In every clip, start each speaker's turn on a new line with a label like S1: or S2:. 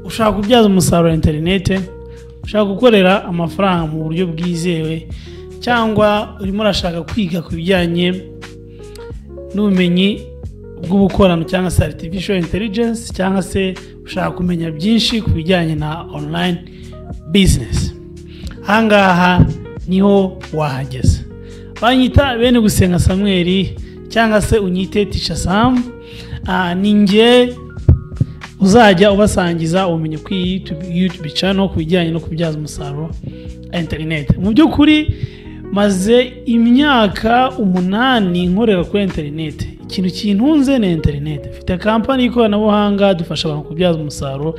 S1: Ushaka kubyaza umusaruro interinete, ushaka gukorera amafaranga mu buryo bwizewe, cyangwa urimo urashaka kwiga ku bijyanye n'ubumenyi bw'ubukorano cyangwa se artificial intelligence, cyangwa se ushaka kumenya byinshi ku bijyanye na online business, ahangaha niho wahageze. Banyita Bene Gusenga Samuel, cyangwa se unyite Teacher Sam. Ni njye uzajya ubasangiza ubumenyi kuri YouTube channel ku bijyanye no kubyaza umusaruro interineti. Mu by'ukuri maze imyaka 8 nkorera kuri interineti. Ikintu kintunze ni interineti. Mfite kampani y'ikoranabuhanga, dufasha abantu kubyaza umusaruro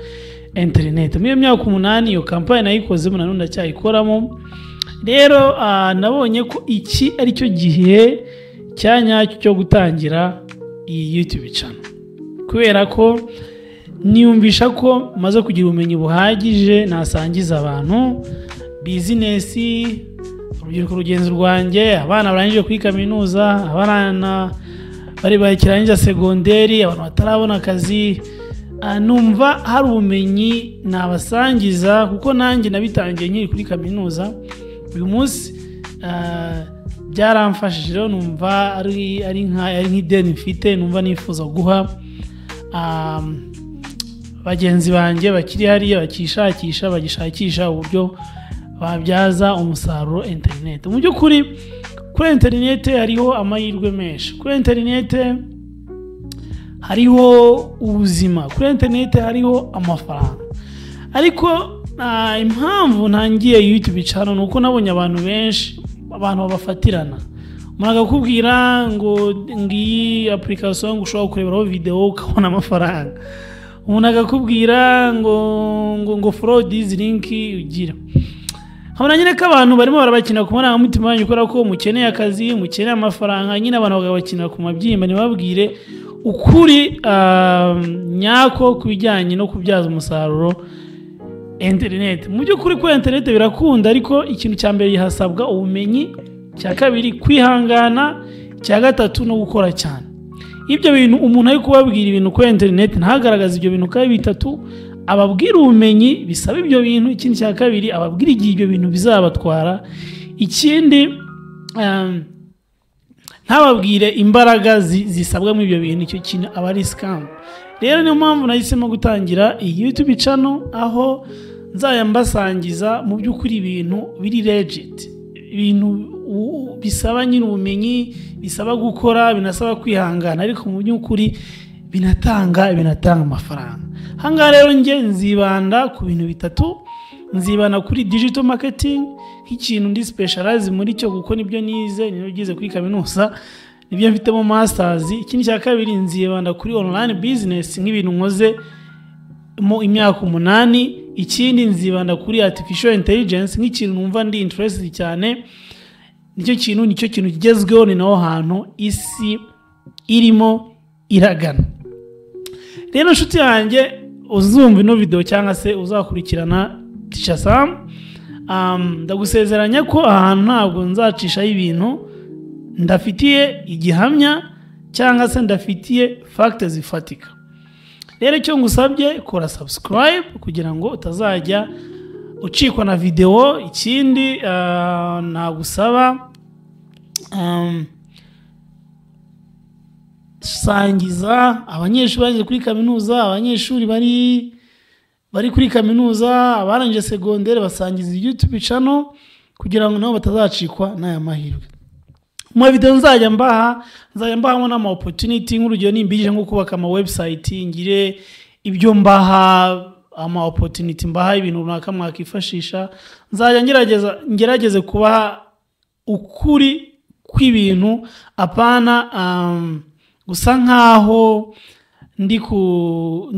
S1: interineti. Muri iyo myaka 8 iyo kampani nayikozemo, nanone ndacyayikoramo. Rero nabonye ko iki ari cyo gihe cya nyacyo cyo gutangira iyi YouTube channel, kubera ko niyumvisha ko maze kugira ubumenyi buhagije nasangiza abantu, business, urubyiruko rugenzi rwanjye, abana barangije kuri kaminuza, abana bari bakirangiza segonderi, abantu batarabona akazi. Numva hari ubumenyi nabasangiza, kuko nanjye nabitangiye nkiri kuri kaminuza. Uyu munsi byaramfashije. Rero numva ari nk'ideni mfite, numva nifuza guha bagenzi banjye bakiri hariya bakishakisha, bagishakisha uburyo babyaza umusaruro interineti. Mu by'ukuri kuri interineti hariho amahirwe menshi, kuri interineti hariho ubuzima, kuri interineti hariho amafaranga. Ariko impamvu ntangiye YouTube channel ni uko nabonye abantu benshi, abantu babafatirana. Umuntu akakubwira ngo ngiyi application ngo ushobora kureberaho video ukabona amafaranga, umuntu akakubwira ngo follow this link ugira. Nkabona nyine ko abantu barimo barabakina ku marangamutima yanyu, kubera ko mukeneye akazi, mukeneye amafaranga, nyine abantu bakabakina ku mabyimba, ntibabwire ukuri nyako ku bijyanye no kubyaza umusaruro interineti. Mu by'ukuri kuri interineti birakunda, ariko ikintu cya mbere hasabwa ubumenyi, icya kabiri kwihangana, icya gatatu no gukora cyane. Ibyo bintu umuntu ari kubabwira ibintu kuri interineti ntagaragaze ibyo bintu kandi bitatu, ababwira ubumenyi bisaba ibyo bintu, ikindi cya kabiri ababwira igihe ibyo bintu bizabatwara, ikindi ntababwire imbaraga zisabwa muri ibyo bintu, icyo kintu aba ari scam. Rero niyo mpamvu nahisemo gutangira iyi YouTube channel, aho nzajya mbasangiza mu by'ukuri ibintu biri legit, ibintu bisaba nyine ubumenyi, bisaba gukora, binasaba kwihangana, ariko mu by'ukuri binatanga amafaranga. Ahangaha rero njye nzibanda ku bintu bitatu. Nzibanda kuri digital marketing nk'ikintu ndi specialize muri cyo, kuko nibyo nize, nibyo byize kuri kaminuza, nibyo mfitemo masters. Ikindi cya kabiri nzibanda kuri online business nk'ibintu nkoze mu imyaka 8. Ikindi nzibanda kuri artificial intelligence nk'ikintu numva ndi interested cyane, nicyo kintu kigezweho, ni naho hantu isi irimo iragana. Rero nshuti yanjye uzumva ino video cyangwa se uzakurikirana Teacher Sam, ndagusezeranya ko ahantu ntabwo nzacishaho ibintu ndafitiye igihamya cyangwa se ndafitiye facts zifatika. Rero icyo ngusabye, kora subscribe kugira ngo utazajya ucikwa na video. Ikindi nagusaba, sangiza abanyeshuri barangije kuri kaminuza, abanyeshuri bari kuri kaminuza, abarangije segondere, basangiza YouTube channel kugira ngo nabo batazacikwa n'aya mahirwe. Mu video nzajya mbaha, nzajya mbahamo n'ama opportunity, nk'urugero nimbije nko kubaka ama website, ngire ibyo mbaha, ama opportunity mbaha ibintu runaka mwakifashisha. Nzajya ngerageze kubaha ukuri kw'ibintu, apana gusa nkaho ndi ku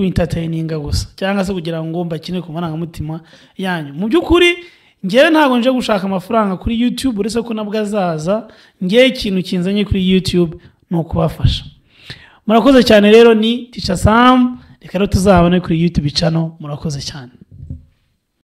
S1: entertaininga gusa, cyangwa se kugira ngo mbakine ku marangamutima yanyu. Mu by'ukuri ngewe ntabwo nje gushaka amafaranga kuri YouTube, uretse ko nabwo azaza. Ngewe ikintu kinzanye kuri YouTube ni ukubafasha. Murakoze cyane. Rero ni Teacher Sam, reka rero tuzabone kuri YouTube channel. Murakoze cyane.